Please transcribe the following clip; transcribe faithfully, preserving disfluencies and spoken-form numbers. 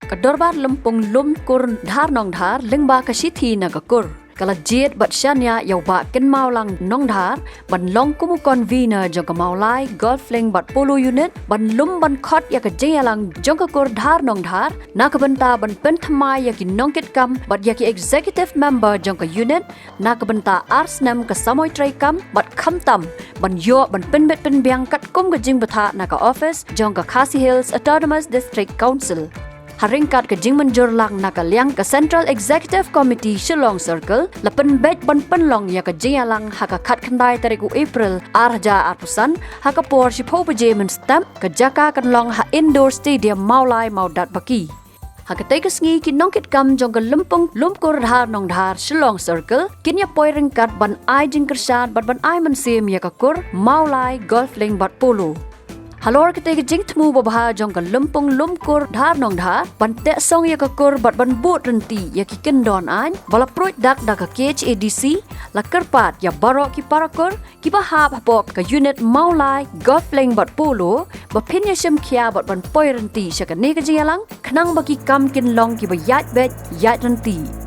Ka Dorbar Lympung Lumkur Dhar Nongdhar lyngba ka shithi na ka kur, ka la jied bad shaniah ïa u Bah Kynmawlang Nongdhar ban long kum u convener jong ka Mawlai Golf Link bad Polo Unit ban lum ban khot ïa ka jingïalang jong ka kur Dhar Nongdhar na ka bynta ban pynthymmai ïa ki nongkitkam bad ïa ki executive member jong ka unit na ka bynta ar snem ka samoi treikam bad khamtam ban ïoh ban pynbit pynbiang katkum ka jingbthah na ka office jong ka Khasi Hills Autonomous District Council. Ha ryngkat ka jingmynjur lang na ka liang ka Central Executive Committee Shillong Circle, la pynbeit ban pynlong ïa ka jingïalang ha ka khatkhyndai tarik u April ar hajar arphew san, ha ka por shiphew baje mynstep. Ka jaka kan long ha Indoor Stadium Mawlai Mawdatbaki. Ha katei ka sngi ki nongkitkam jong ka Lympung Lumkur Dhar Nongdhar Shillong Circle kin ïa poi ryngkat ban ai jingkyrshan bad ban ai mynsiem ïa ka kur Mawlai Golf Link bad Polo. Halor katei ka jingthmu babha jong ka Lympung Lumkur Dhar Nongdhar ban teh song ïa ka kur bad ban bud rynti ïa ki kyndon aiñ ba la pruid dak da ka K H A D C, la kyrpad ïa baroh ki para kur kiba hap hapoh ka unit Mawlai Golf Link bad Polo ba phin ïa shim khia bad ban poi rynti sha kane ka jingïalang, khnang ba ki kam kin long kiba ïaid beit ïaid rynti.